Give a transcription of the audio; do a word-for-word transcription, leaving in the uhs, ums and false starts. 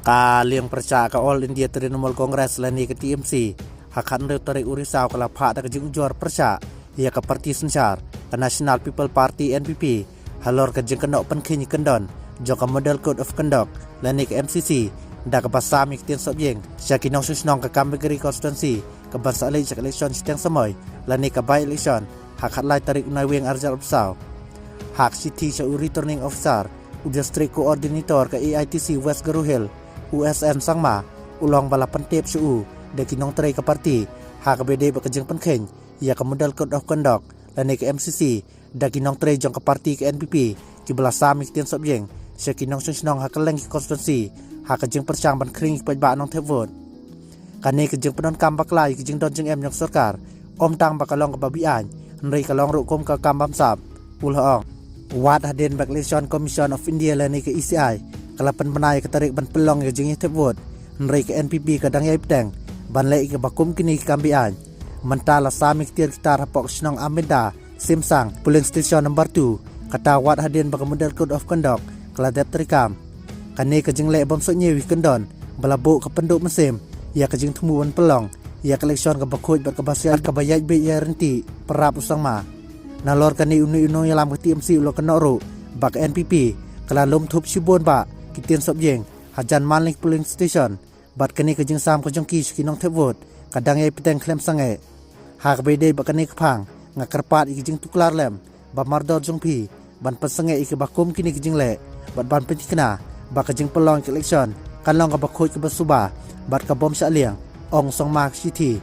Ka liang pyrshah ka All India Trinamool Congress lane ka T M C ha ka khathynriew tarik u Risaw ka la phah da ka jingujor pyrshah ïa ka party synshar ka National People Party, N P P, halor ka jingkynnoh pynkheiñ kyndon jong ka Model Code of Conduct lane ka M C C, da kaba sam ïa ka ktien sop ïing sha ki nongshong shnong ka Kambagri constituency kaban sa leit sha ka election shiteng samoi lane ka by-election ha ka khatlai tarik u Naiwieng arhajar arphew saw. Ha ka shithi sha u Returning Officer, u District Coordinator ka A I T C West Garo Hills, u S N Sangma, u la ong ba la pyntip sha u da ki nongtrei ka party ha kaba ïadei bad ka jingpynkheiñ ïa ka Model Code of Conduct lane ka M C C da ki nongtrei jong ka party ka N P P kiba la sam ïa ka ktien sop ïing sha ki nongshong shnong ha kylleng ki constituency ha ka jingpyrshang ban khring ïa ki paidbah nongthep vote. Kane ka jingpyndonkam bakla ïa ka jingdon jingem jong ka sorkar ym tang ba ka long kaba beaiñ, hynrei ka long ruh kum ka kam bamsap, u la ong. Wat hadien ba ka Election Commission of India lane ka E C I ka la pynbna ïa ka tarik ban pynlong ïa ka jingïathep vote, hynrei ka N P P ka dang ïai bteng ban leh ïa kaba kum kine ki kam beaiñ. Mynta la sam ïa ki tiar ki tar hapoh ka shnong Ambinda Simsang, polling station number two, kata wat hadien ba ka Model Code of Conduct ka la dep treikam. Kane ka jingleh bym suidñiew hi kyndon ba la buh ka pynduh mynsiem ïa ka jingthmu ban pynlong ïa ka election kaba khuid bad kaba siat, kaba ïaid beit ïaid ryntih, para u Sangma. Nalor kane, une u nongïalam ka T M C u la kynnoh ruh ba ka N P P ka la lum thup shibun bah ki ktien sop ïing hajan man lei ki polling station, bad kane ka jingsam ka jong ki sha ki nongthep vote ka dang ïai bteng khlem sangeh. Ha kaba ïadei bad kane ka phang, nga kyrpad ïa ka jingtuklar lem ba mardor jong phi ban pynsangeh ïa kaba kum kine ki jingleh bad ban pynthikna ba ka jingpynlong ïa ka election kan long kaba khuid, kaba suba bad ka bym shah liang, ong u Sangma ha ka shithi.